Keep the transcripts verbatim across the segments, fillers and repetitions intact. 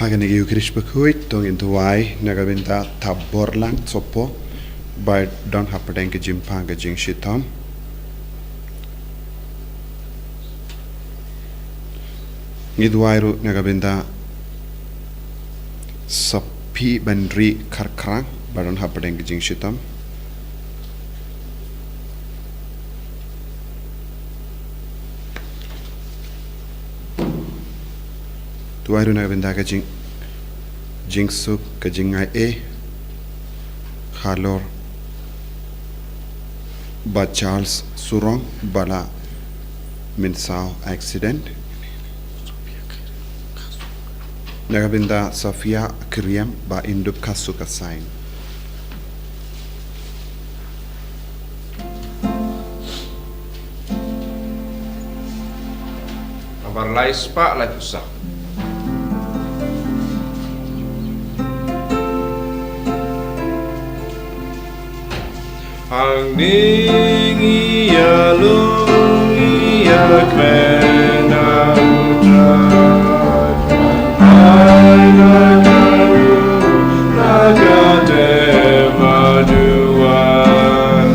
Ha kane ka Eucharist bakhuid, to ngin duwai na ka bynta Thaborlang Sopo, ba don hapdeng ka jingpang ka jingshitom. Ngi duwai ruh na ka bynta Saphi Banri Kharkrang, ba don hapdeng ka jingshitom. Duwai ruh na ka bynta ka jing, jingsuk ka jingai e halor Bah Charles Surong ba la mynsaw accident. Na ka bynta Sofia Kyriem ba in dup ka suk ka sain. Nambar lai spah lai phew saw. Hangne ngi ïalong, ngi ïakren, a U Trai. Ai na ka ruh na ka dem, a duwai.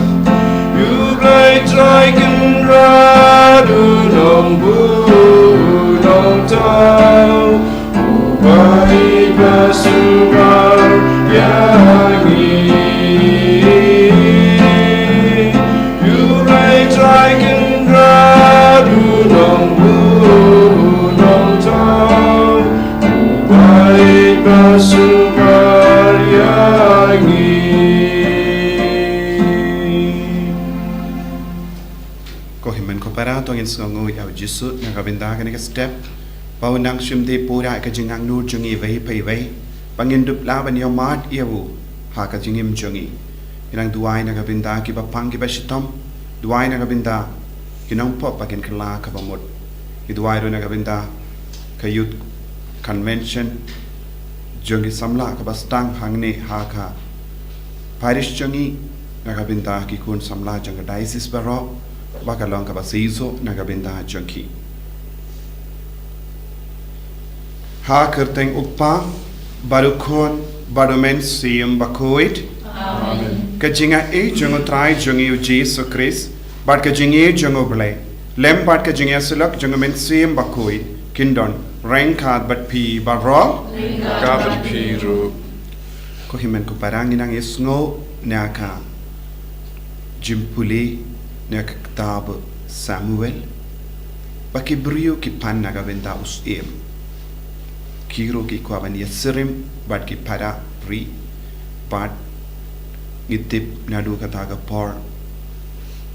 U Blei Trai Kynrad, u Nongbuh, u Nongthaw, uba ïeit ba sumar ïa ngi. U Blei Trai Kynrad, u Nongbuh, u Nongthaw, uba ïeit ba sumar ïa ngi. Ko hynmen ko para, to ngin sngewnguh ïa U Jisu na ka bynta kane ka step ba u nang shim dei pura ka jingangnud jong ngi iwei pa iwei, ba ngin dup lah ban ïohmad ïa u ha ka jingim jong ngi. Ngi nang duwai na ka bynta kiba pang kiba shitom, duwai na ka bynta ki nongpop ba kin kylla kaba mut. Ngi duwai ruh na ka bynta ka Youth Convention jong ki samla kaba sdang hangne ha ka parish jong ngi, na ka bynta ki khun samla jong ka diocese baroh, ba ka long kaba seisoh na ka bynta jong ki. Ha ka kyrteng U Kpa, bad U Khun, bad U Mynsiem Bakhuid. Amen. Ka jingaiei jong U Trai jong ngi U Jisu Khrist, bad ka jingïeit jong U Blei, lem bad ka jingïasyllok jong U Mynsiem Bakhuid, kin don ryngkat bad phi baroh. Ryngkat bad phi ruh. Ko hynmen ko para, ngi nang ïasngew na ka jingpule na ka kitab Samuel, ba ki briew ki pan na ka bynta u syiem. Ki ruh ki kwah ban ïasyriem bad ki para ri, bad ngi tip naduh kata ka por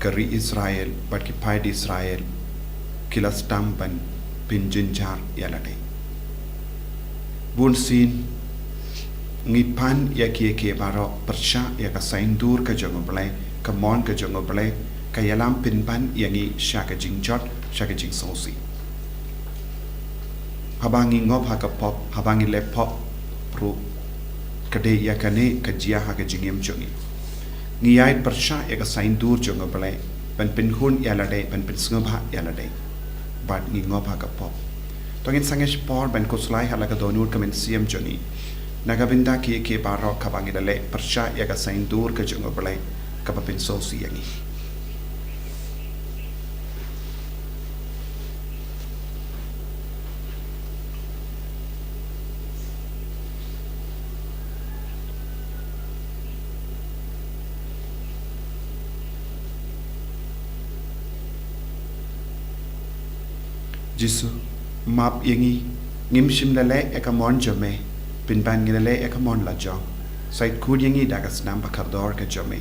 ka ri Israel bad ki paid Israel ki la sdang ban pynjynjar ïa lade. Bunsien ngi pan ïa kiei kiei baroh pyrshah ïa ka saiñdur ka jong U Blei, ka mon ka jong U Blei, ka ïalam pynban ïa ngi sha ka jingjot, sha ka jingsngewsih. Haba ngi ngop ha ka pop, haba ngi leh pop ruh, ka dei ïa kane ka jia ha ka jingim jong ngi. Ngi ïai pyrshah ïa ka saiñdur jong U Blei ban pynhun ïa lade, ban pynsngewbha ïa lade, bad ngi ngop ha ka pop. To ngin sangeh shipor ban khuslai ha la ka dohnud ka mynsiem jong ngi na ka bynta kiei kiei baroh kaba ngi la leh pyrshah ïa ka saiñdur ka jong U Blei kaba pynsngewsih ïa ngi. Jisu, map ïa ngi, ngim shym la leh ïa ka mon jong me, pynban ngi la leh ïa ka mon lajong. Sa ïeit khuid ïa ngi da ka snam ba kordor ka jong me.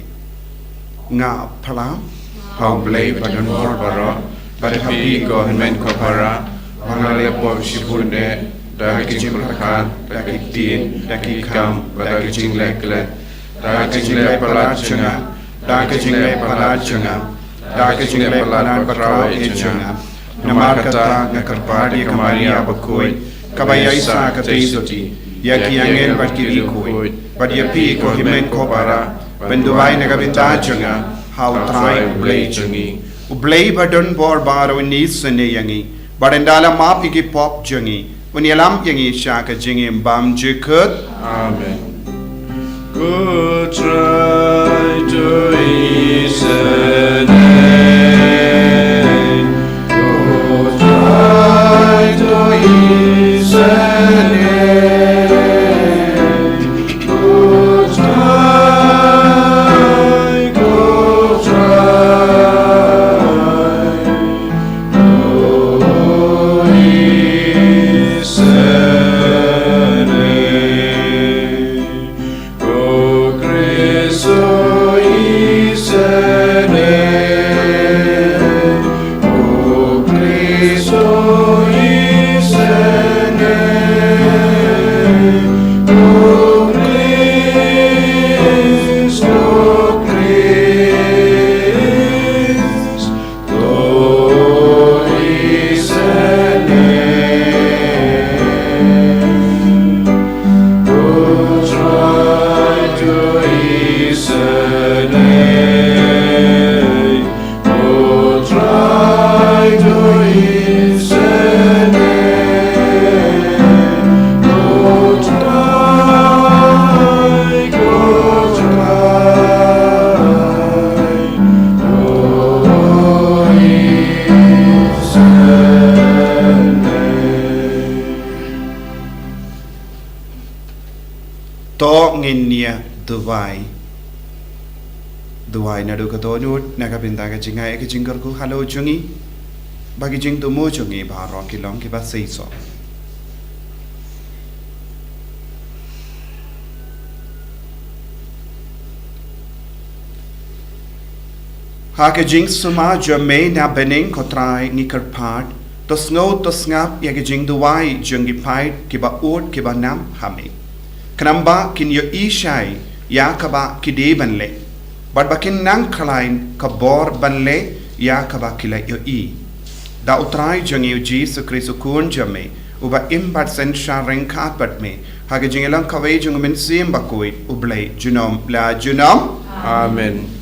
Nga phla ha U Blei badonbor baroh, bad ha phi ko hynmen ko para, ba nga la leh pop shibun eh, da ka jingpyrkhat, da ki ktien, da ki kam, bad da ka jingleh klet, da ka jingleh palat jong nga, da ka jingleh palat jong nga, da ka jingleh palat bakhraw eh jong nga. Namar kata nga kyrpad ïa ka Maria bakhuid, kaba ïaisah katei jong ngi, ïa ki angel bad ki riewkhuid, bad ïa phi ko hynmen ko para, ban duwai na ka bynta jong nga ha U Trai U Blei jong ngi. U Blei badonbor baroh un isynei ïa ngi, bad un da la map ïa ki pop jong ngi, Un ïalam ïa ngi sha ka jingim bymjukut. Amen. To ngin ïa duwai. Duwai naduh ka dohnud, na ka bynta ka jingai ka jingkyrkhu halor jong ngi, ba ki jingthmu jong ngi baroh ki long kiba seisoh. Ha ka jingsumar jong me na bneng ko Trai ngi kyrpad, to sngew to sngap ïa ka jingduwai jong ki paid kiba ud kiba nam ha me. Khnang ba kin ïohi shai ïa kaba ki dei ban leh, bad ba kin nang khlaiñ ka bor ban leh ïa kaba ki la ïohi. Da U Trai jong ngi U Jisu Khrist U Khun jong me, uba im bad synshar ryngkat bad me ha ka jingïalang kawei jong U Mynsiem Bakhuid, U Blei junom la junom. Amen.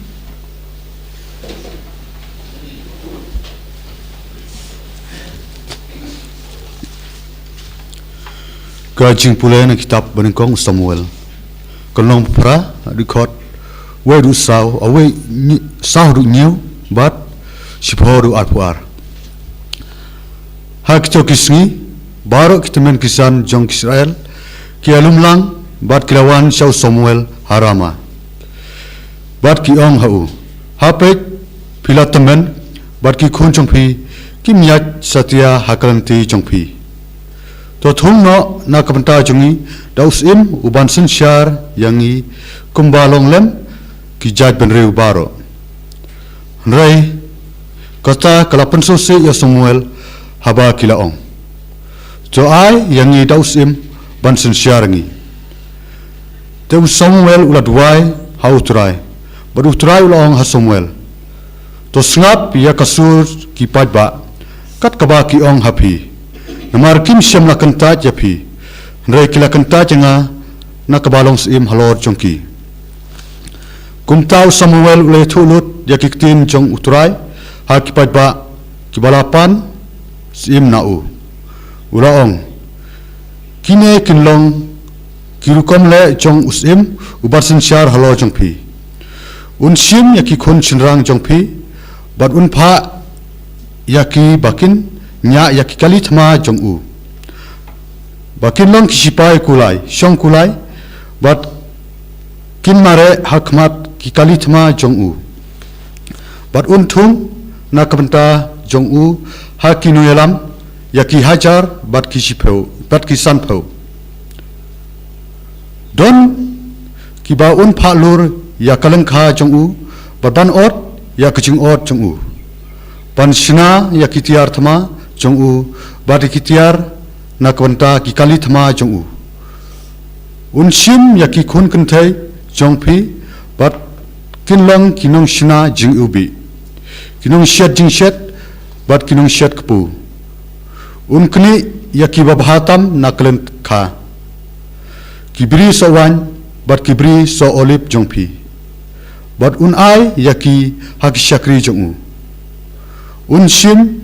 Ka jingpule na kitab banyngkong u Samuel. Ka lynnong ba phra, dkhot wei haduh saw, a wei nyi-, saw haduh hynñiew bad shiphew haduh arphew ar. Ha kito ki sngi, baroh ki tymmen ki san jong ki Israel ki ïalum lang bad ki la wan sha u Samuel ha Rama. Bad ki ong ha u, ha peit, phi la tymmen, bad ki khun jong phi kim ïaid satia ha ka lynti jong phi. To thung noh na ka bynta jong ngi da u syiem uban synshar ïa ngi kumba long lem ki jaitbynriew baroh. Hynrei kata ka la pynsngewsih ïa u Samuel haba ki la ong, to ai ïa ngi da u syiem ban synshar ïa ngi. Te u Samuel u la duwai ha U Trai, bad U Trai u la ong ha Samuel, to sngap ïa ka sur ki paidbah kat kaba ki ong ha phi. Namar kim shym la kyntait ïa phi, hynrei ki la kyntait ïa nga na kaba long syiem halor jong ki. Kumta u Samuel u la ïathuh lut ïa ki ktien jong U Trai ha ki paidbah kiba la pan syiem na u. U la ong, kine kin long ki rukom leh jong u syiem uban synshar halor jong phi. Un shim ïa ki khun shynrang jong phi, bad un phah ïa ki ba kin ñiah ïa ki kali thma jong u, ba kin long ki shipai kulai, shong kulai, bad kin mareh ha khmat ki kali thma jong u. Bad un thung na ka bynta jong u ha ki nongïalam ïa ki hajar bad ki shiphew bad ki sanphew. Don kiba un phah lur ïa ka lyngkha jong u, bad ban ot ïa ka jingot jong u, ban shna ïa ki tiar thma jong u, bad ïa ki tiar na ka bynta ki kali thma jong u. Un shim ïa ki khun kynthei jong phi, bad kin long ki nongshna jingiwbih, ki nongshet jingshet, bad ki nongshet kpu. Un knieh ïa ki babha tam na ka lyngkha, ki bri soh waiñ, bad ki bri soh olib jong phi, bad un ai ïa ki ha ki shakri jong u. Un shim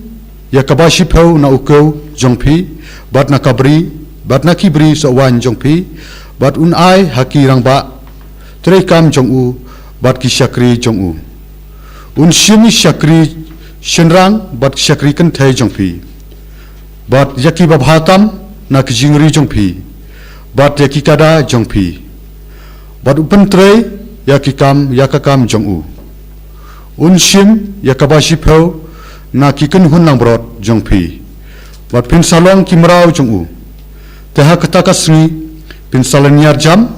ïa kaba shiphew na u kew jong phi, bad na ka bri, bad na ki bri soh waiñ jong phi, bad un ai ha ki rangbah treikam jong u, bad ki shakri jong u. Un shim ïa ki shakri shynrang bad ki shakri kynthei jong phi, bad ïa ki babha tam na ki jingri jong phi, bad ïa ki kada jong phi, bad u pyntrei ïa ki kam, ïa ka kam jong u. Un shim ïa kaba shiphew na ki kynhun langbrot jong phi, bad phin sa long ki mraw jong u. Te ha kata ka sngi phin sa lynñiar jam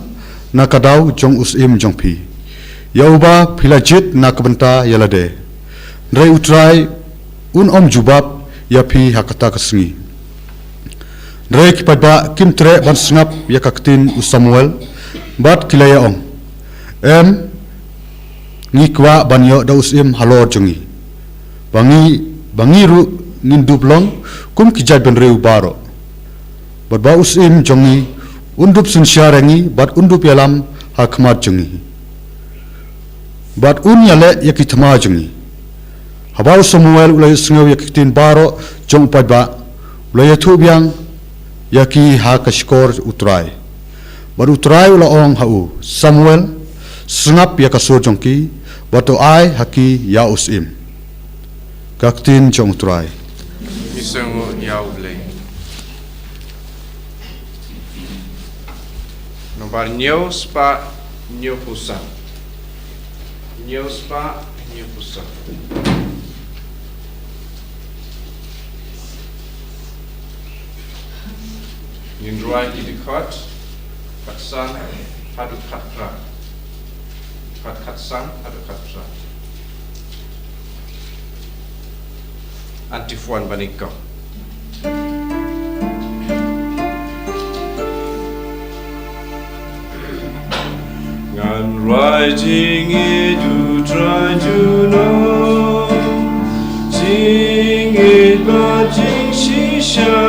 na ka daw jong u syiem jong phi, ïa uba phi la jied na ka bynta ïa lade. Hynrei U Trai un ym jubab ïa phi ha kata ka sngi. Hynrei ki paidbah kim treh ban sngap ïa ka ktien u Samuel, bad ki la ïa ong, em, ngi kwah ban ïoh da u syiem halor jong ngi, ba ngi, ba ngi ruh ngin dup long kum ki jaitbynriew baroh, bad ba u syiem jong ngi un dup synshar ïa ngi, bad un dup ïalam ha khmat jong ngi, bad un ïaleh ïa ki thma jong ngi. Haba u Samuel u la ïohsngew ïa ki ktien baroh jong u paidbah, u la ïathuh biang ïa ki ha ka shkor U Trai. Bad U Trai u la ong ha u, Samuel, sngap ïa ka sur jong ki, bad to ai ha ki ïa u syiem. Ka ktien jong U Trai. Ngi sngewnguh ïa U Blei. Nombar hynñiew spah hynñiewphew san. Hynñiew spah hynñiewphew san. Ngin rwai ki dkhot khatsan haduh khatphra. Dkhot khatsan haduh khatphra. Antiphon ba nyngkong. Ngan rwai jingïeit U Trai junom, jingïeit bad jingshisha,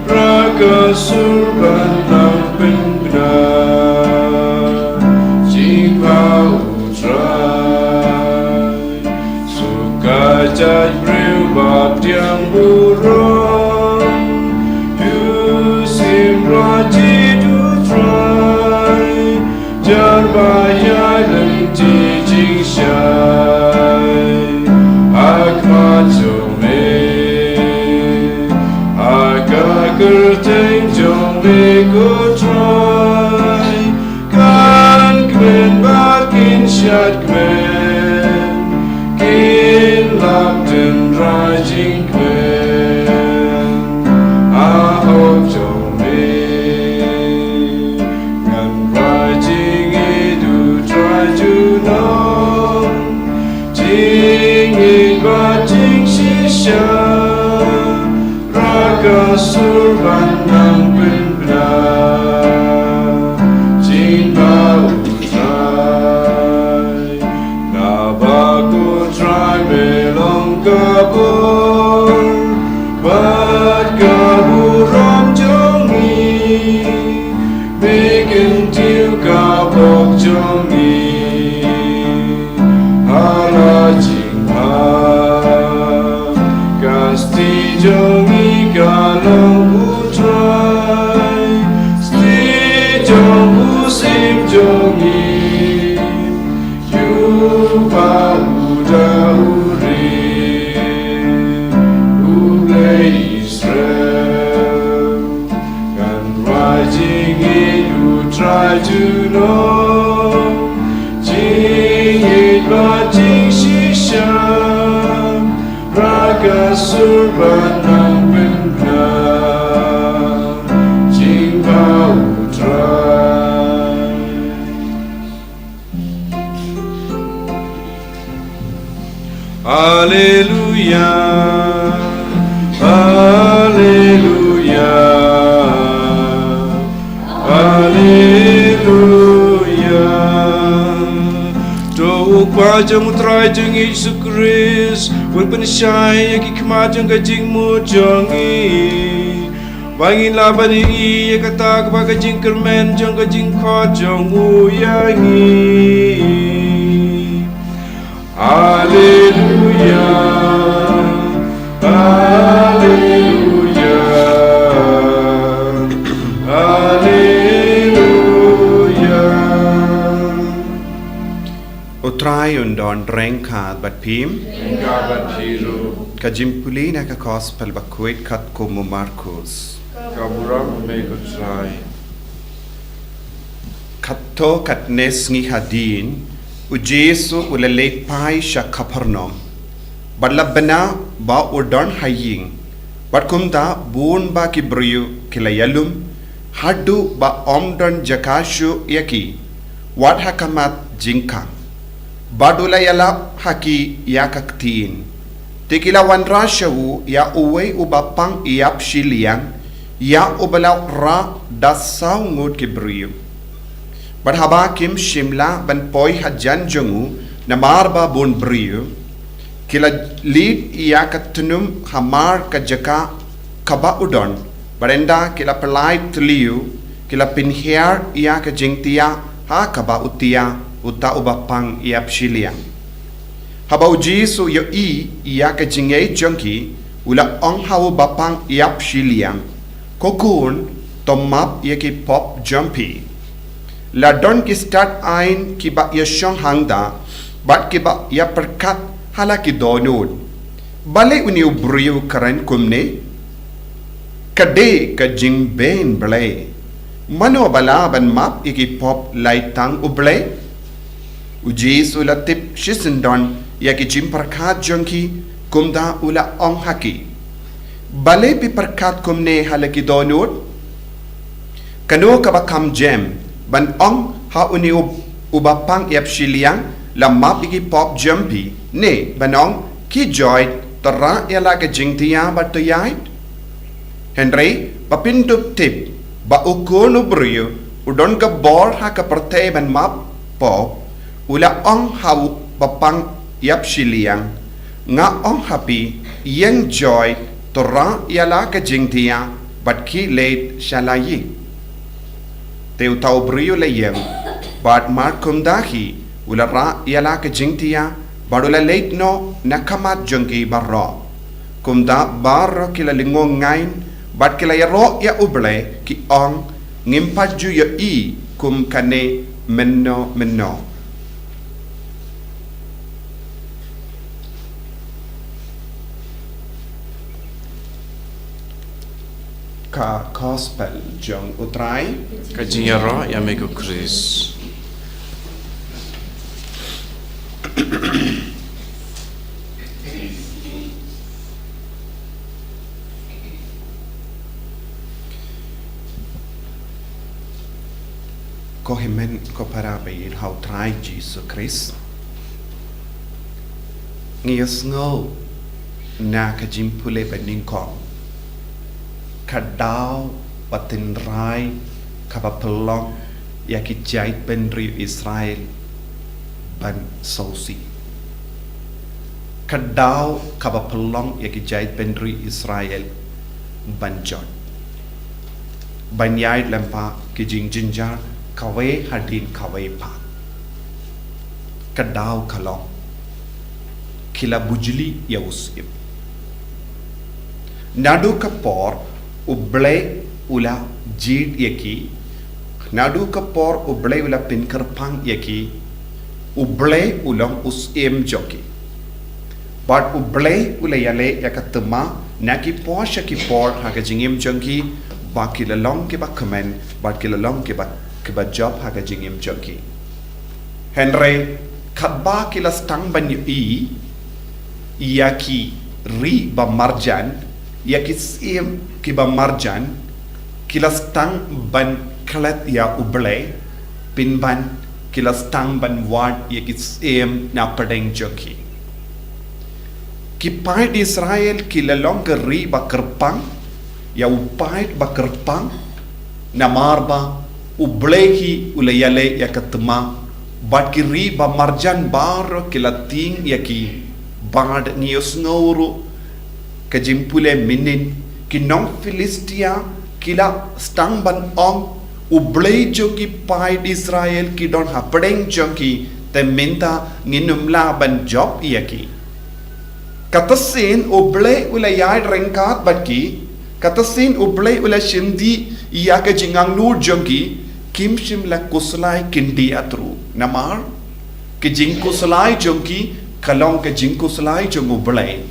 bad ka sur ban nang pynbna, jingpha U Trai. Suka jaitbynriew ba pdiang burom, ïoh sim rajit U Trai, jan ba ïaid lynti jingshai ha khmat jong me, ha ka kyrteng jong me ko Trai. Kan kmen bad kin shad kmen, kin lap tynrai jingkmen ha hok jong me. Ngan rwai jingïeit U Trai junom, jingïeit bad jingshisha, bad ka sur ban nang pynbna, jingpha U Trai. Naba ko Trai me long ka bor bad ka burom jong ngi, me kyntiew ka bok jong ngi ha la jingma. Ka sti jong ngi ka long U Trai, sti jong u syiem jong ngi, ïoh ba u da u ri, U Blei Israel. Ngan rwai jingïeit U Trai junom, jingïeit bad jingshisha, bad ka sur ban nang pynbna, jingpha U Trai. Alleluia, alleluia, alleluia. To u Kpa jong U Trai jong ngi Jisu Khrist un pynshai ïa ki khmat jong ka jingmut jong ngi, ba ngin lah ban ïohi ïa kata kaba ka jingkyrmen jong ka jingkhot jong u ïa ngi. Alleluia, U Trai un don ryngkat bad phi. Ryngkat bad phi ruh. Ka jingpule na ka Gospel ba khuid katkum u Markus. Ka burom ïa me ko Trai. Katto katne sngi hadien, u Jisu u la leit phai sha Kapernaum. Bad la bna ba u don ha ïing. Bad kumta bun ba ki briew ki la ïalum, haduh ba ym don jaka shuh ïa ki, wat ha khmat jingkhang. Bad u la ïalap ha ki ïa ka ktien. Te ki la wanrah sha u ïa uwei uba pang ïap shiliang, ïa uba la rah da saw ngut ki briew. Bad haba kim shym lah ban poi hajan jong u namar ba bun briew, ki la leit ïa ka tnum hamar ka jaka kaba u don, bad ynda ki la pynlait tliw, ki la pynhiar ïa ka jingtiah ha kaba u tiah uta uba pang ïap shiliang. Haba u Jisu u ïohi ïa ka jingngeit jong ki, u la ong ha uba pang ïap shiliang, ko khun, to map ïa ki pop jong phi. La don ki stad aiñ kiba ïashong hangta, bad kiba ïapyrkhat ha la ki dohnud. Balei une u briew u kren kumne? Ka dei ka jingbeiñ Blei. Mano ba lah ban map ïa ki pop, lai tang U Blei? U Jisu u la tip shisyndon ïa ki jingpyrkhat jong ki, kumta u la ong ha ki, balei phi pyrkhat kumne ha la ki dohnud? Kano kaba kham jem, ban ong ha une u, uba pang ïap shiliang, la map ïa ki pop jong phi, ne ban ong, khie joit, to rah ïa la ka jingtiah bad to ïaid? Hynrei ba phin dup tip ba u Khun u briew u don ka bor ha ka pyrthei ban map pop, u la ong ha uba pang ïap shiliang, nga ong ha phi, ïeng joit, to rah ïa la ka jingtiah bad khie leit sha la ïing. Te uta u briew u la ïeng, bad mar kumta hi u la rah ïa la ka jingtiah, bad u la leit noh na khmat jong ki baroh. Kumta baroh ki la lyngngoh ngaiñ, bad ki la ïaroh ïa U Blei, ki ong, ngim pat ju ïohi kum kane mynno mynno. Ka Gospel jong U Trai. Ka jingïaroh ïa me ko Khrist. Ko hynmen ko para ba ïeit ha U Trai Jisu Khrist. Ngi ïohsngew na ka jingpule ba nyngkong, ka daw ba tynrai kaba pynlong ïa ki jaitbynriew Israel ban sngewsih. Ka daw kaba pynlong ïa ki jaitbynriew Israel ban jot, ban ïaid lyngba ki jingjynjar kawei hadien kawei pat. Ka daw ka long, ki la bujli ïa u syiem. Naduh ka por U Blei u la jied ïa ki, naduh ka por U Blei u la pynkyrpang ïa ki, U Blei u long u syiem jong ki. Bad U Blei u la ïaleh ïa ka thymmai na ki por sha ki por ha ka jingim jong ki, ba ki la long kiba kmen, bad ki la long kiba, kiba jop ha ka jingim jong ki. Hynrei katba ki la sdang ban ïohi ïa ki ri ba marjan, ïa ki syiem kiba marjan, ki la sdang ban klet ïa U Blei, pynban ki la sdang ban wad ïa ki syiem na pdeng jong ki. Ki paid Israel ki la long ka ri ba kyrpang ïa u paid ba kyrpang, namar ba U Blei hi u la ïaleh ïa ka thymmai, bad ki ri ba marjan baroh ki la tieng ïa ki. Bad ngi ïohsngew ruh ka jingpule mynhynnin, ki nong Philistia ki la sdang ban ong, U Blei jong ki paid Israel ki don hapdeng jong ki, te mynta ngin ym lah ban jop ïa ki. Kata sien U Blei u la ïaid ryngkat bad ki, kata sien U Blei u la shim dih ïa ka jingangnud jong ki, kim shym la khuslai khyndiat ruh. Namar Ki jingkhuslai jong ki ka long ka jingkhuslai jong U Blei.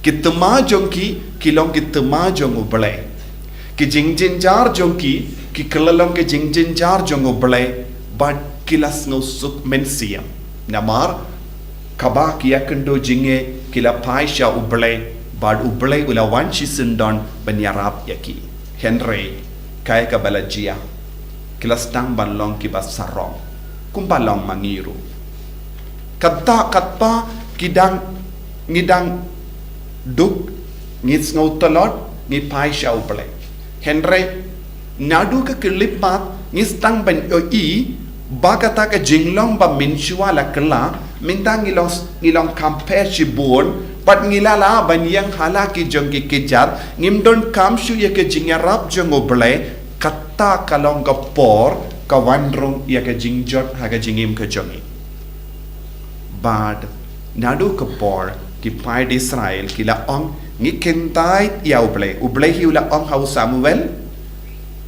Ki thma jong ki ki long ki thma jong U Blei. Ki jingjynjar jong ki ki kylla long ki jingjynjar jong U Blei, bad ki la sngewsuk mynsiem. Namar kaba ki ïakynduh jingeh ki la phai sha U Blei, bad U Blei u la wan shisyndon ban ïarap ïa ki. Hynrei kaei kaba la jia? Ki la sdang ban long kiba sarong, kumba long ma ngi ruh. Kata katba ki dang, ngi dang duk, ngi sngew tlot, ngi phai sha U Blei. Hynrei naduh ka khyllipmat ngi sdang ban ïohi ba kata ka jinglong ba mynshuwa la kylla, mynta ngi long, ngi long kham pher shibun, bad ngi la lah ban ïeng ha la ki jong ki kjat, ngim donkam shuh ïa ka jingïarap jong U Blei. Kata ka long ka por ka wan rung ïa ka jingjot ha ka jingim ka jong ngi. Bad naduh ka por ki paid Israel ki la ong, ngi kyntait ïa U Blei. U Blei hi u la ong ha u Samuel,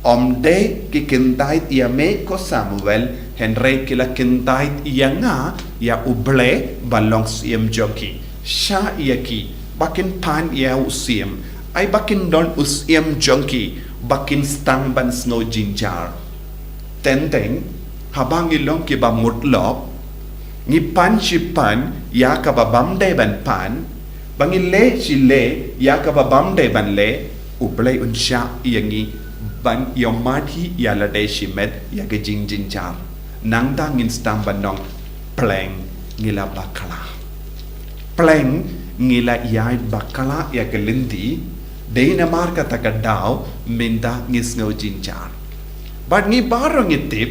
ym dei ki kyntait ïa me ko Samuel, hynrei ki la kyntait ïa nga, ïa U Blei ba long Syiem jong ki. Shah ïa ki ba kin pan ïa u Syiem, ai ba kin don u Syiem jong ki, ba kin sdang ban sngew jynjar. Teng teng haba ngi long kiba mutlop, ngi pan shi pan ïa kaba bym dei ban pan, ba ngi leh shi leh ïa kaba bym dei ban leh, U Blei un shah ïa ngi ban ïohmad hi ïa lade shimet ïa ka jingjynjar. Nangta ngin sdang ban ong, pleng, ngi la bakla. Pleng, ngi la ïaid bakla ïa ka lynti. Dei namar kata ka daw mynta ngi sngew jynjar. Bad ngi baroh ngi tip,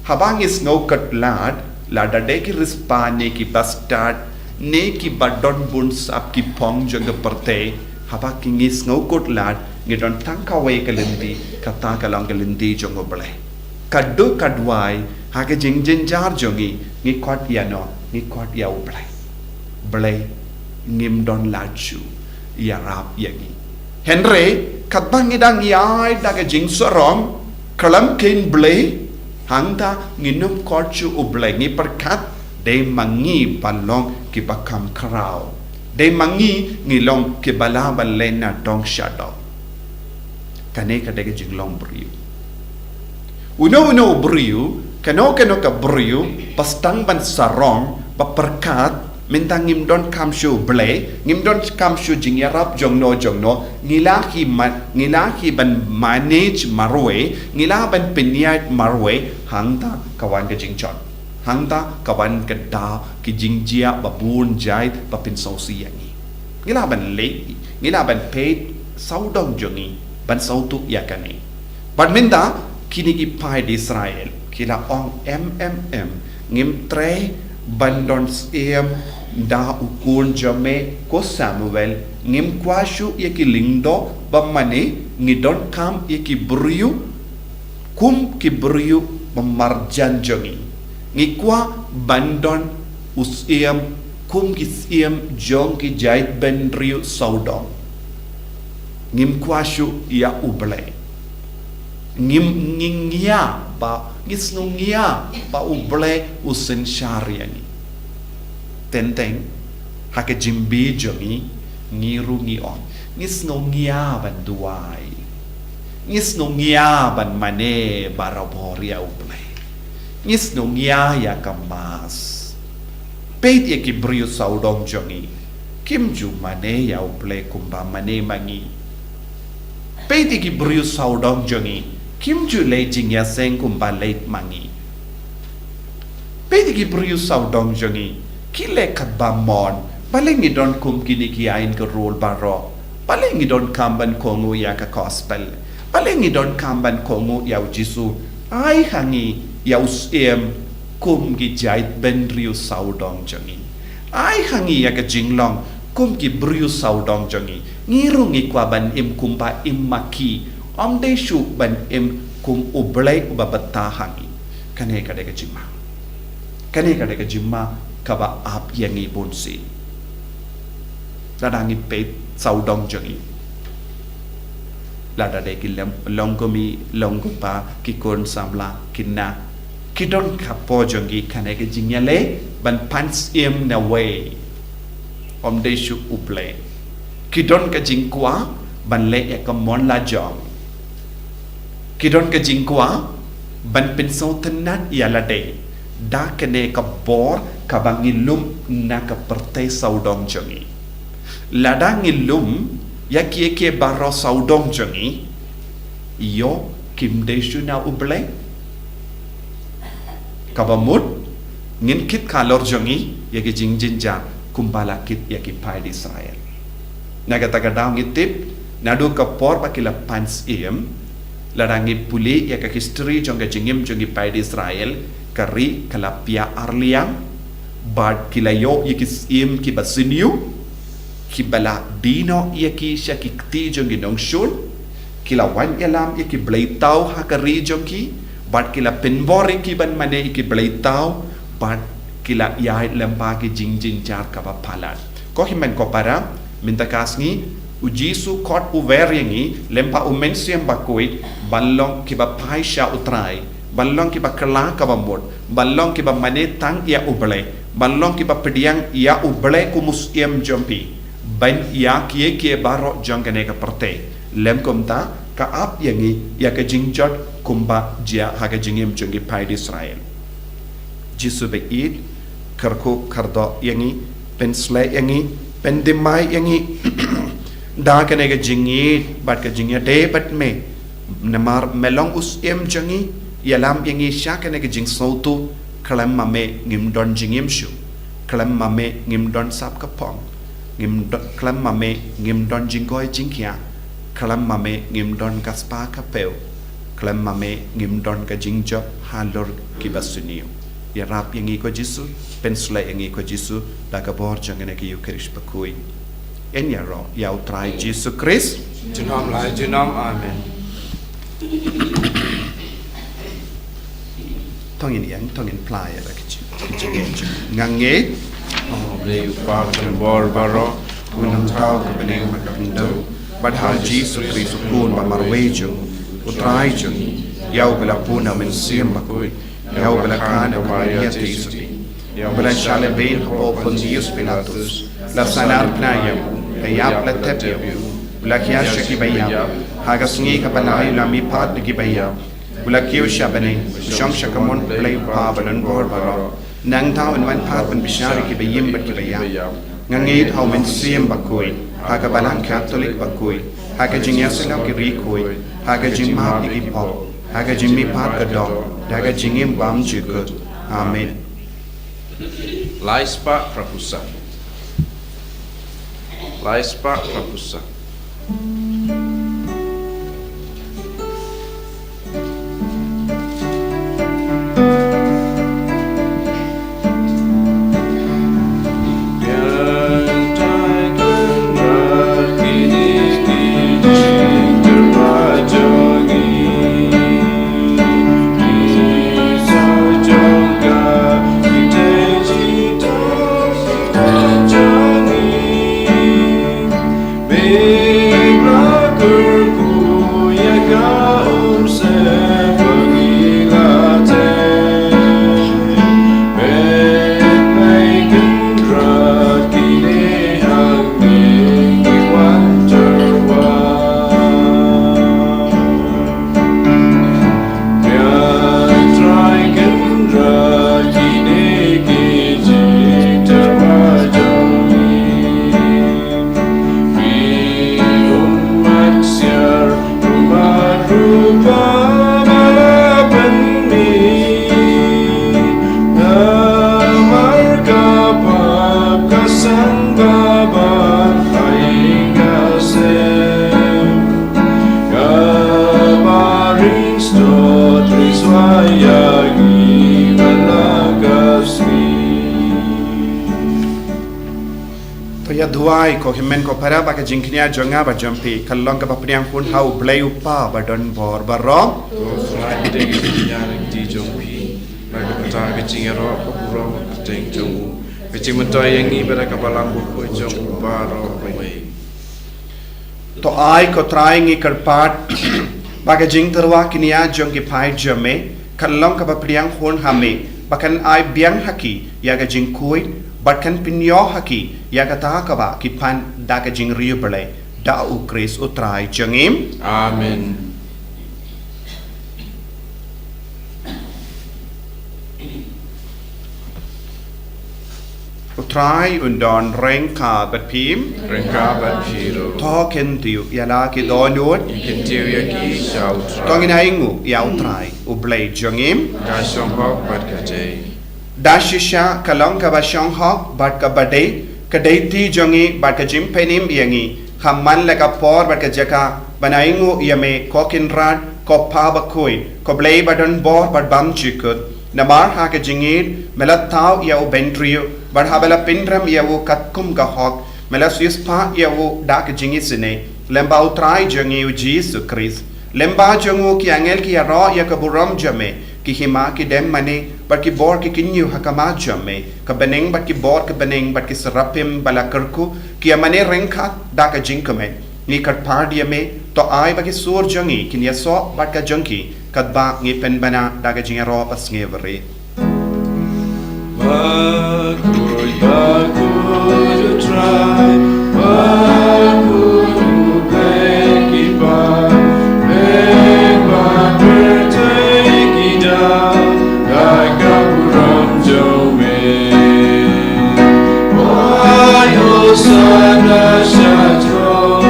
haba ngi sngew kot lad, lada dei ki riewspah ne ki bastad ne kiba don bun sap ki phong jong ka pyrthei, haba ki ngi sngew kot lad, ngi don tang kawei ka lynti, kata ka long ka lynti jong U Blei. Ka duk ka duwai ha ka jingjynjar jong ngi, ngi khot ïa no? Ngi khot ïa U Blei. Blei, ngim don lad shuh, ïarap ïa ngi. Hynrei katba ngi dang ïaid da ka jingsarong, khlem kheiñ Blei, hangta ngin ym khot shuh U Blei, ngi pyrkhat dei ma ngi ba long kiba kham khraw, dei ma ngi ngi long kiba lah ban leh na dong sha dong. Kane ka dei ka jinglong briew. Uno uno u briew, kano kano ka briew ba sdang ban sarong, ba pyrkhat mynta ngim donkam shuh U Blei, ngim donkam shuh jingïarap jong no jong no, ngi lah hi ma-, ngi lah hi ban manage marwei, ngi lah ban pynïaid marwei, hangta ka wan ka jingjot. Hangta ka wan ka daw ki jingjia ba bun jait ba pynsngewsih ïa ngi. Ngi lah ban leh, ngi lah ban peit sawdong jong ngi ban sawtu ïa kane. Bad mynta kine ki paid Israel ki la ong, em em em, ngim treh ban don syiem da u khun jong me ko Samuel, ngim kwah shuh ïa ki lyngdoh ba mane, ngi donkam ïa ki briew kum ki briew ba marjan jong ngi. Ngi kwah ban don u syiem kum ki syiem jong ki jaitbynriew sawdong. Ngim kwah shuh ïa U Blei. Ngim, ngi ngia ba, ngi sngew ngia ba U Blei u synshar ïa ngi. Teng teng ha ka jingbi jong ngi, ngi ruh ngi ong, ngi sngew ngia ban duwai. Ngi sngew ngia ban mane barabor ïa U Blei. Ngi sngew ngia ïa ka Mass. Peit ïa ki briew sawdong jong ngi, kim ju mane ïa U Blei kumba mane ma ngi. Peit ïa ki briew sawdong jong ngi, kim ju leh jingïaseng kumba leh ma ngi. Peit ïa ki briew sawdong jong ngi, ki leh katba mon. Balei ngi don kum kine ki aiñ ka rul baroh? Balei ngi donkam ban kohnguh ïa ka gospel? Balei ngi donkam ban kohnguh ïa U Jisu? Ai ha ngi ïa u syiem kum ki jaitbynriew sawdong jong ngi. Ai ha ngi ïa ka jinglong kum ki briew sawdong jong ngi. Ngi ruh ngi kwah ban im kumba im ma ki. Ym dei shuh ban im kum U Blei uba bynta ha ngi. Kane ka dei ka jingma. Kane ka dei ka jingma kaba ap ïa ngi bunsien. Lada ngi peit sawdong jong ngi, lada dei ki lem-, longkmie, longkpa, ki khun samla, ki khynnah, Ki don ka por jong ki kane ka jingïaleh ban pan syiem na wei, ym dei shuh U Blei. Ki don ka jingkwah ban leh ïa ka mon la jong. Ki don ka jingkwah ban pynsngewtynnat ïa lade da kane ka bor kaba ngi lum na ka pyrthei sawdong jong ngi. Lada ngi lum ïa kiei kiei baroh sawdong jong ngi, ïoh kim dei shuh na U Blei? Kaba mut, ngin kit halor jong ngi ïa ki jingjynjar kumba la kit ïa ki paid Israel. Na kata ka daw ngi tip, naduh ka por ba ki la pan syiem, lada ngi pule ïa ka history jong ka jingim jong ki paid Israel, ka ri ka la pia arliang, bad ki la ïoh ïa ki syiem kiba sniew, kiba la die noh ïa ki sha ki kti jong ki nongshun, ki la wan ïalam ïa ki blei thaw ha ka ri jong ki, bad ki la pynbor ïa ki ban mane ïa ki blei thaw, bad ki la ïaid lyngba ki jingjynjar kaba palat. Ko hynmen ko para, mynta ka sngi, U Jisu khot u wer ïa ngi, lyngba U Mynsiem Bakhuid, ban long kiba phai sha U Trai, ban long kiba kylla kaba mut, ban long kiba mane tang ïa U Blei, ban long kiba pdiang ïa U Blei kum u Syiem jong phi, ban ïa kiei kiei baroh jong kane ka pyrthei. Lym kumta, ka ap ïa ngi ïa ka jingjot kumba jia ha ka jingim jong ki paid Israel. Jisu ba ïeit, kyrkhu kyrdoh ïa ngi, pynshlei ïa ngi, pynthymmai ïa ngi da kane ka jingïeit bad ka jingïadei bad me. Namar me long u Syiem jong ngi, ïalam ïa ngi sha kane ka jingsngewthuh, khlem ma me ngim don jingim shuh, khlem ma me ngim don sap ka phong, ngim do-, khlem ma me ngim don jingkoit jingkhiah, khlem ma me ngim don ka spah ka phew, khlem ma me ngim don ka jingjop halor kiba sniew. Ïarap ïa ngi ko Jisu, pynshlei ïa ngi ko Jisu, da ka bor jong kane ka Eukharist bakhuid. Yn ïaroh ïa U Trai Jisu Khrist. Junom la junom, amen. To ngin ïeng, to ngin phla ïa la ka jing, ka jingngeit. Nga ngeit. Ong U Blei U Kpa ba don bor baroh, U Nongthaw ka bneng bad ka khyndew, bad ha U Jisu Khrist U Khun ba marwei jong U Trai jong ngi, ïa uba la bun da U Mynsiem Bakhuid, ïa uba la kha na ka Maria Theisotti, ïa uba la shah lehbeiñ hapoh Pontius Pilatus, la sahnarphna ïa u, la ïap la thep ïa u, u la khia sha kiba ïap, ha ka sngi kaba lai u la mihpat na kiba ïap, u la kiew sha bneng, u shong sha kamon U Blei U Kpa ba don bor baroh. Nangta un wan pat ban bishar ïa kiba im bad kiba ïap. Nga ngeit ha U Mynsiem Bakhuid, ha ka Balang Katholik bakhuid, ha ka jingïasyllok ki riewkhuid, ha ka jingmap ïa ki pop, ha ka jingmihpat ka doh, da ka jingim bymjukut. Amen. Lai spah phra phew san. Lai spah phra phew san. To ïa duwai ko hynmen ko para ba ka jingkñia jong nga bad jong phi kan long kaba pdiang hun ha U Blei U Kpa ba don bor baroh. To sngewbha ïa ka jingkñia na ka kti jong phi, bad ka bynta ka jingïaroh ka burom ka kyrteng jong u, ka jingmyntoi ïa ngi bad ka Balang Bakhuid jong u baroh kawei. To ai ko Trai ngi kyrpad ba ka jingtyrwa kñia jong ki paid jong me kan long kaba pdiang hun ha me, ba kan ai biang ha ki ïa ka jingkhuid, bad kan pynïoh ha ki ïa kata kaba ki pan da ka jingriewblei, da U Khrist U Trai jong ngi. Amen. U Trai un don ryngkat bad phi. Ryngkat bad phi ruh. To kyntiew ïa la ki dohnud. Ngi kyntiew ïa ki sha U Trai. To ngin ainguh ïa U Trai, U Blei jong ngi. Ka shong hok bad ka dei. Da shisha ka long kaba shong hok bad kaba dei, ka dei ti jong ngi bad ka jingpynim ïa ngi, ha man la ka por bad ka jaka, ban ainguh ïa me, ko Kynrad, ko Pa bakhuid, ko Blei ba don bor bad bymjukut. Namar ha ka jingïeit me la thaw ïa u bynriew, bad haba la pynrem ïa u katkum ka hok, me la siewspah ïa u da ka jingisynei, lyngba U Trai jong ngi U Jisu Khrist. Lyngba jong u ki angel ki ïaroh ïa ka burom jong me, ki hima ki dem mane, bad ki bor ki kynñiew ha khmat jong me, ka bneng bad ki bor ka bneng bad ki serapim ba la kyrkhu, ki ïa mane ryngkat da ka jingkmen. Ngi kyrpad ïa me, to ai ba ki sur jong ngi kin ïasoh bad ka jong ki, katba ngi pynbna da ka jingïaroh basngewbha. Bakhuid, bakhuid U Trai, bakhuid U Blei ki ba, bad ba pyrthei ki da, da ka burom jong me. Wai Hosana sha throne,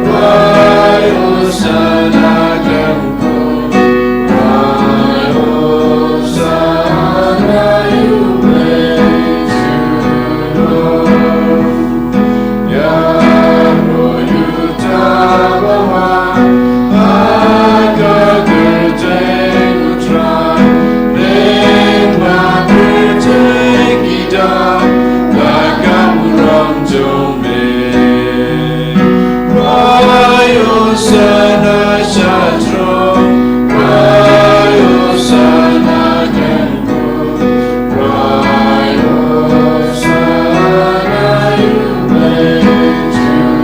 wai Hosana dang throne, wai Hosana ïa U Blei junom. Ïaroh ïa uta ba wan ha ka kyrteng U Trai, bad ba pyrthei ki da, da ka burom jong me. Wai Hosana sha throne, wai Hosana dang throne, wai Hosana ïa U Blei junom.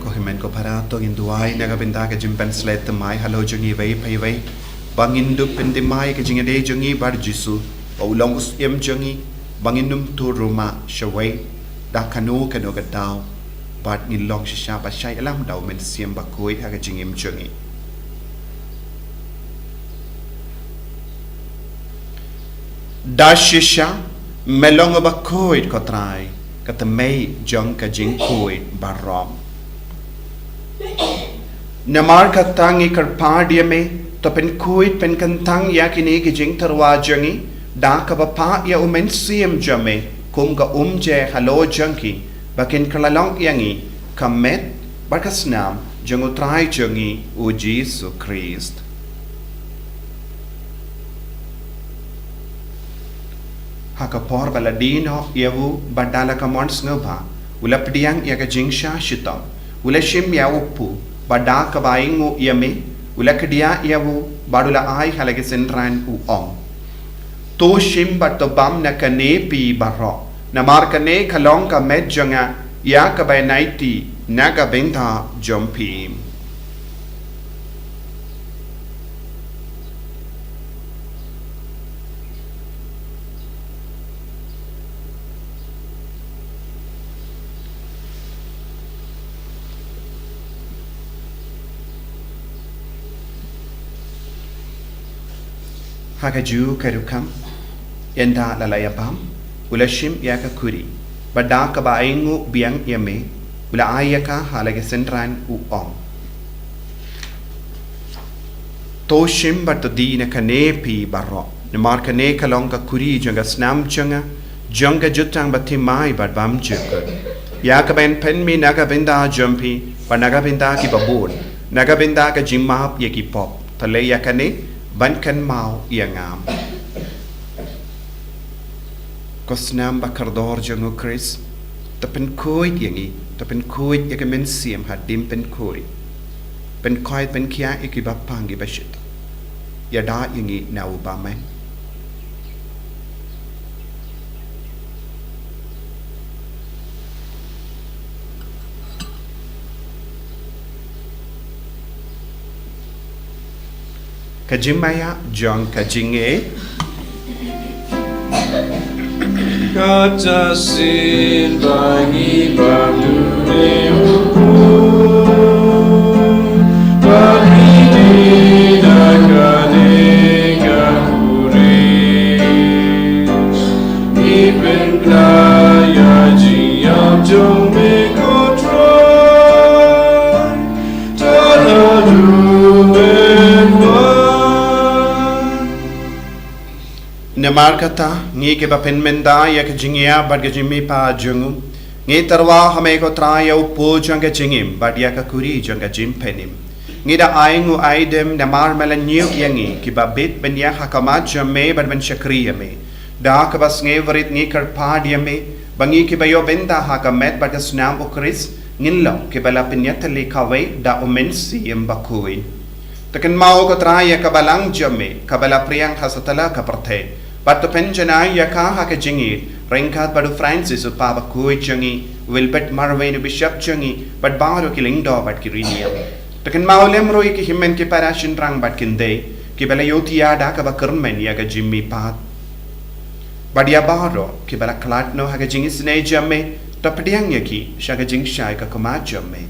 Ko hynmen ko para, to ngin duwai na ka bynta ka jingpynshlei thymmai halor jong ngi iwei pa iwei, ba ngin dup pynthymmai ka jingïadei jong ngi bad U Jisu, ba u long u Syiem jong ngi, ba ngin ym tur ruh mah shawei da kano kano ka daw, bad ngin long shisha ba shah ïalam da U Mynsiem Bakhuid ha ka jingim jong ngi. Da shisha me long uba khuid, ko Trai, ka thymmei jong ka jingkhuid baroh. Namar kata ngi kyrpad ïa me, to pynkhuid pynkyntang ïa kine ki jingtyrwa jong ngi da kaba phah ïa U Mynsiem jong me kum ka umjer halor jong ki, ba kin kylla long ïa ngi ka met bad ka snam jong U Trai jong ngi U Jisu Khrist. Ha ka por ba la die noh ïa u bad da la ka mon sngewbha, u la pdiang ïa ka jingshah shitom, u la shim ïa u kpu, bad da kaba ainguh ïa me, u la kdiah ïa u, bad u la ai ha la ki synran, u ong: To shim bad to bam na kane phi baroh, namar kane ka long ka met jong nga ïa kaba ïaid na ka bynta jong phi. Ha kajuh ka rukom, ynda la la ïa bam, u la shim ïa ka khuri, bad da kaba ainguh biang ïa me, u la ai ïa ka ha la ki synran, u ong: To shim bad to die na kane phi baroh, namar kane ka long ka khuri jong ka snam jong nga, jong ka jutang bathymmai bad bymjukut, ïa kaba yn pynmih na ka bynta jong phi bad na ka bynta kiba bun, na ka bynta ka jingmap ïa ki pop. To leh ïa kane ban kynmaw ïa nga. Ko snam bakordor jong U Khrist, to pynkhuid ïa ngi, to pynkhuid ïa ka mynsiem hadien pynkhuid, pynkhuid pynkhiah ïa kiba pang kiba shitom. Ïada ïa ngi na u bymman. Ka jingmaïa jong ka jingngeit. Kata shisien ba ngi bam dune u Trai, ba ngi dei da kane ka khuri, ngi pynkylla ïa jingïap jong me ko Trai. Namar kata, ngi kiba pynmynda ïa ka jingïap bad ka jingmihpat jong u, ngi tyrwa ha me ko Trai ïa u pud jong ka jingim bad ïa ka khuri jong ka jingpynim. Ngi da ai nguh ai dem namar me la ñiew ïa ngi kiba bit ban ïeng ha khmat jong me bad ban shakri ïa me. Da kaba sngewrit ngi kyrpad ïa me ba ngi kiba ïoh bynta ha ka met bad ka snam u Khrist ngin long kiba la pynïatylli kawei da u Mynsiem Bakhuid. To kynmaw ko Trai ïa ka balang jong me kaba la phriang ha satlak ka pyrthei, bad to pynjanai ïa ka ha ka jingïeit ryngkat bad u Francis u Papa bakhuid jong ngi, u Wilbert Marwein u Bishop jong ngi, bad baroh ki lyngdoh bad ki riewniam. To kynmaw lem ruh ïa ki hynmen ki para shynrang bad ki khyndai kiba la ïohthiah da kaba kyrmen ïa ka jingmihpat. Bad ïa baroh kiba la khlad noh ha ka jingisynei jong me, to pdiang ïa ki sha ka jingshai ka khmat jong me.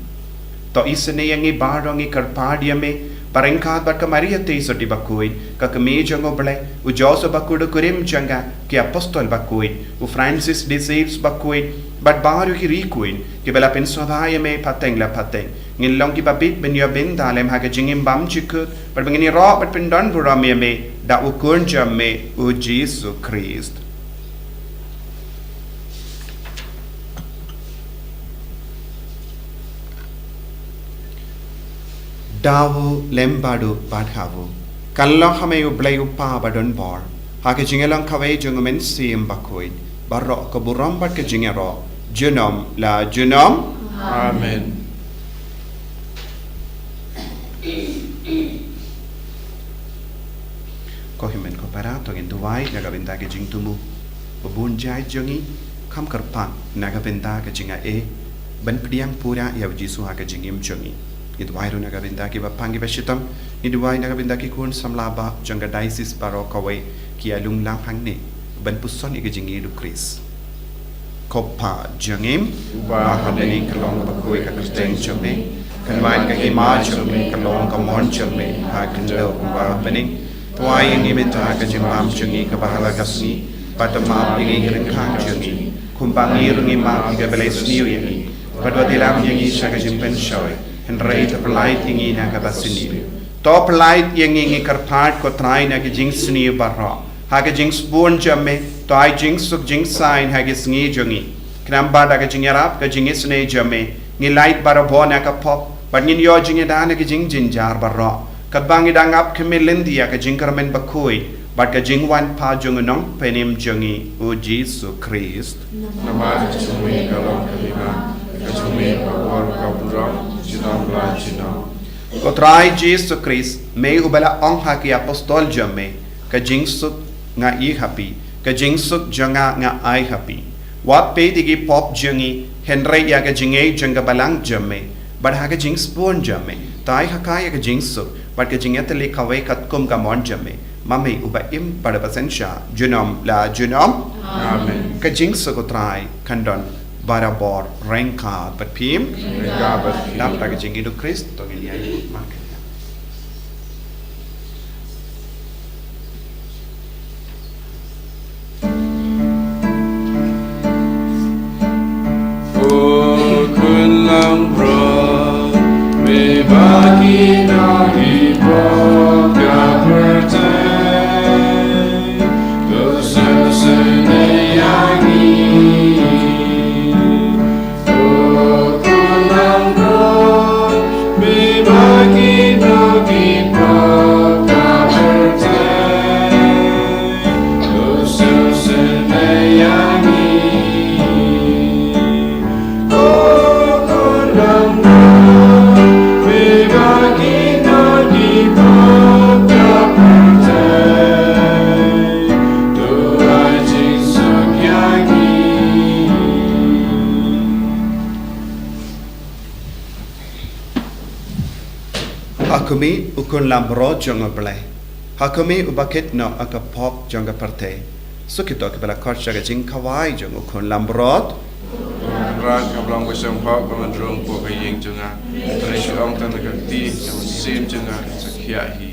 To isynei ïa ngi baroh, ngi kyrpad ïa me, ba ryngkat bad ka Maria Theisotti bakhuid, ka Kmie jong u Blei, u Joseph bakhuid u kurim jong ka, ki apostol bakhuid, u Francis de Sales bakhuid, bad baroh ki riewkhuid kiba la pynsngewbha ïa me pateng la pateng, ngin long kiba bit ban ïoh bynta lem ha ka jingim bymjukut, bad ba ngin ïaroh bad pyndon burom ïa me da u Khun jong me u Jisu Khrist. Da u lem bad u bad ha u, kan long ha me u Blei u Kpa ba don bor, ha ka jingïalong kawei jong u Mynsiem Bakhuid, baroh ka burom bad ka jingïaroh junom la junom. Amen. Ko hynmen ko para, to ngin duwai na ka bynta ka jingthmu ba bun jait jong ngi, kham kyrpang na ka bynta ka jingai ban pdiang pura ïa u Jisu ha ka jingim jong ngi. Ngi duwai ruh na ka bynta kiba pang kiba shitom, ngi duwai na ka bynta ki khun samla ba jong ka diocese baroh kawei ki ïalum lang hangne ban puson ïa ka jingïeit u Khrist. Ko Pa jong ngi uba ha bneng, ka long kaba khuid ka kyrteng jong me, kan wan ka hima jong me, ka long ka mon jong me ha khyndew kumba ha bneng. To ai ïa ngi mynta ka jingbam jong ngi kaba ha la ka sngi, bad to map ïa ngi ki ryngkang jong ngi kumba ngi ruh ngi map ïa kiba la sniew ïa ngi, bad wat ïalam ïa ngi sha ka jingpynshoi, hynrei to pyllait ïa ngi na kaba sniew. To pyllait ïa ngi, ngi kyrpad ko Trai, na ka jingsniew baroh. Ha ka jingsbun jong me, to ai jingsuk jingsaiñ ha ka sngi jong ngi. Khnang ba da ka jingïarap ka jingisynei jong me, ngi lait barabor na ka pop, bad ngin ïoh jingïada na ka jingjynjar baroh, katba ngi dang ap khmih lynti ïa ka jingkyrmen bakhuid bad ka jingwan pat jong u Nongpynim jong ngi u Jisu Khrist. Namar ka jong me ka long ka hima, ka jong me ka bor, ka burom, junom la junom. Ko Trai Jisu Khrist, me uba la ong ha ki apostol jong me, ka jingsuk nga ai ha phi, ka jingsuk jong nga nga ai ha phi. Wat peit ïa ki pop jong ngi, hynrei ïa ka jingngeit jong ka balang jong me, bad ha ka jingsbun jong me, to ai ha ka ïa ka jingsuk bad ka jingïatylli kawei katkum ka mon jong me, ma me uba im bad uba synshar junom la junom. Amen. Ka jingsuk u Trai kan don barabor ryngkat bad phi. Ryngkat bad phi. Dap da ka jingïeit u Khrist, to ngin ïa ïa. O Khun langbrot, me ba ki nongïalam ka pyrthei, to sngewsynei ïa ngi. Ha khmih, u Khun langbrot jong u Blei. Ha kumne uba kit noh ha ka pop jong ka pyrthei. Suk ïa kito kiba la khot sha ka jingkhawai jong u khun langbrot. Kynrad, nga long ba sngewbha ba ngan rung hapoh ka ïing jong nga. Hynrei shu ong tang da ka kti, ka mynsiem jong nga kan sa khiah hi.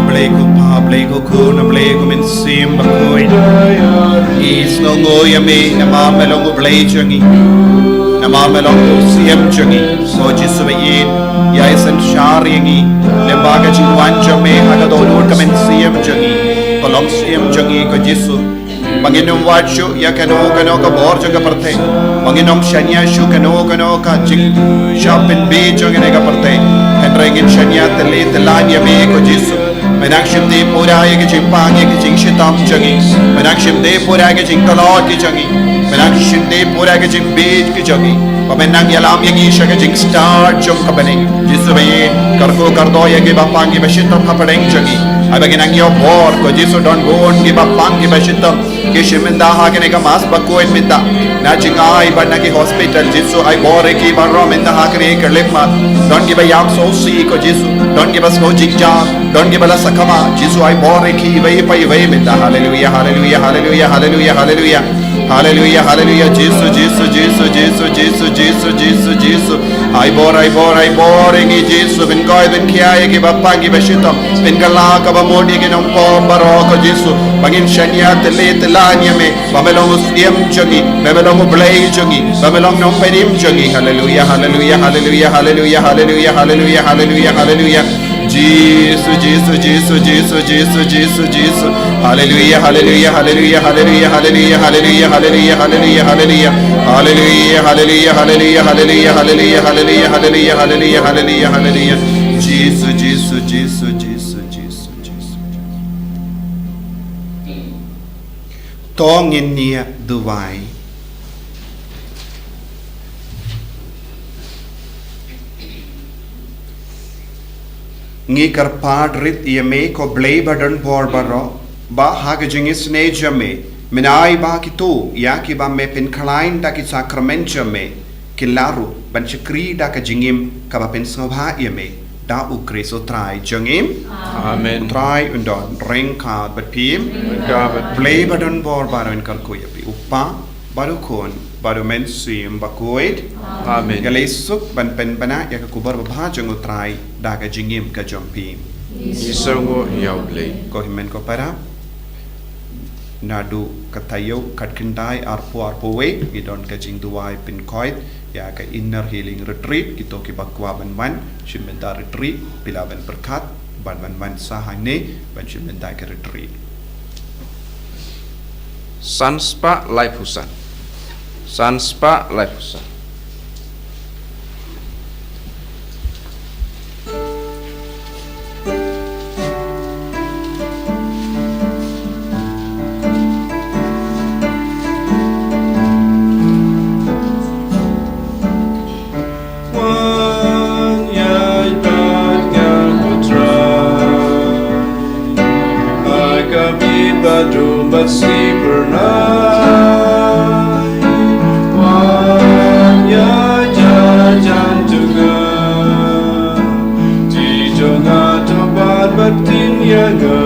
Blei ko Pa, Blei ko Khun, Blei ko Mynsiem Bakhuid. Ngi sngewnguh ïa me namar me long U Blei jong ngi. Namar me long U Siem jong ngi. Ko Jisu ba ïeit, ïa i synshar ïa ngi lyngba ka jingwan jong me ha ka dohnud ka mynsiem jong ngi. Ko Long Siem jong ngi ko Jisu. Ba ngin ym wad shuh ïa kano kano ka bor jong ka pyrthei. Ba ngin ym shaniah shuh kano kano ka jingshah pynbeit jong kane ka pyrthei. Hynrei ngin shaniah tylli tyllan ïa me ko Jisu. Me nang shim de pura ïa ki jingpang ïa ki jingshitom jong ngi. Me nang shim de pura ïa ki jingtlot ki jong ngi. Me nang shim de pura ïa ki jingbieit ki jong ngi. Ba me nang ïalam ïa ngi sha ka jingstad jong ka bneng. Jisu ba ïeit, kyrkhu kyrdoh ïa kiba pang kiba shitom hapdeng jong ngi. Ai ba ki nang ïoh bor, ko Jisu, don bun kiba pang kiba shitom ki shim mynta ha kane ka Mass bakhuid mynta na jingai bad na ki hospital. Jisu, ai bor ïa ki baroh mynta ha kane ka khyllipmat. Don kiba ïap sngewsih, ko Jisu, don kiba sngew jingjar, don kiba la sakma. Jisu, ai bor ïa ki iwei pa iwei mynta. Haleluia, haleluia, haleluia, haleluia, haleluia. Haleluia, haleluia. Jisu, Jisu, Jisu, Jisu, Jisu, Jisu, Jisu. Ai bor, ai bor, ai bor ïa ngi Jisu, pynkoit pynkhia ïa kiba pang kiba shitom, pynkylla kaba mut ïa ki nongpop baroh, ko Jisu, ba ngin shaniah tylli tyllan ïa me, ba me long u Syiem jong ngi, ba me long u Blei jong ngi, ba me long Nongpynim jong ngi. Haleluia, haleluia, haleluia, haleluia, haleluia, haleluia, haleluia, haleluia. Jisu, Jisu, Jisu, Jisu, Jisu, Jisu, Jisu. Haleluia, haleluia, haleluia, haleluia, haleluia, haleluia, haleluia, haleluia, haleluia. Haleluia, haleluia, haleluia, haleluia, haleluia, haleluia, haleluia, haleluia, haleluia, haleluia. Jisu, Jisu, Jisu, Jisu, Jisu, Jisu. To ngin ïa duwai. Ngi kyrpad rit ïa me ko Blei ba don bor baroh, ba ha ka jingisynei jong me, men ai ba kito ïa kiba me pynkhlaiñ da ki sakramen jong me, kin lah ruh ban shakri da ka jingim kaba pynsngewbha ïa me, da U Khrist U Trai jong ngi. Amen. U Trai un don ryngkat bad phi. Ryngkat bad phi. Blei ba don bor baroh un kyrkhu ïa phi, U Kpa, bad U Khun, bad U Mynsiem Bakhuid. Amen. Ïaleh suk ban pynbna ïa ka khubor babha jong U Trai da ka jingim ka jong phi. Ngi sngewnguh ïa U Blei. Ko hynmen ko para, naduh ka taïew khatkhyndai arphew arphew wei ngi don ka jingduwai pynkoit ïa ka Inner Healing Retreat. Kito kiba kwah ban wan shim bynta retreat, phi lah ban pyrkhat ban wan, wan sa hangne ban shim bynta ka retreat. San spah laiphew san. San spah laiphew san. Wan ïaid bad nga ko Trai ha ka miet ba dum bad sngi phyrnai. Wan ïaid jan jan jong nga, kti jong nga to bat bad ktien ïa nga.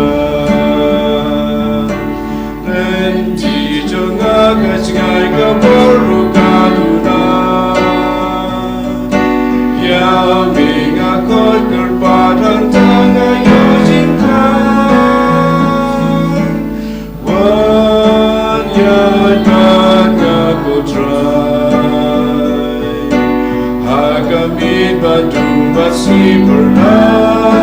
Lynti jong nga ka jngai ka bor ruh ka duna. Ïa me nga khot kyrpad hangta nga ïoh jingkhan. Wan ïaid bad nga ko Trai ha ka miet ba dum bad sngi phyrnai.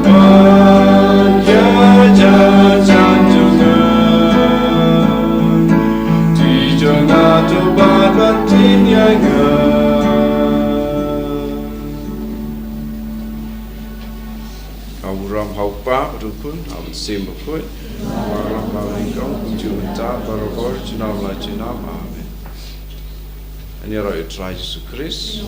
Wan ïaid jan jan jong nga, kti jong nga to bat bad ktien ïa nga. Ka burom ha U Kpa bad U Khun bad U Mynsiem Bakhuid. Ka burom ha U Blei kumjuh mynta bad barabor junom la junom. Amen. Ngi ïaroh ïa U Trai Jisu Khrist.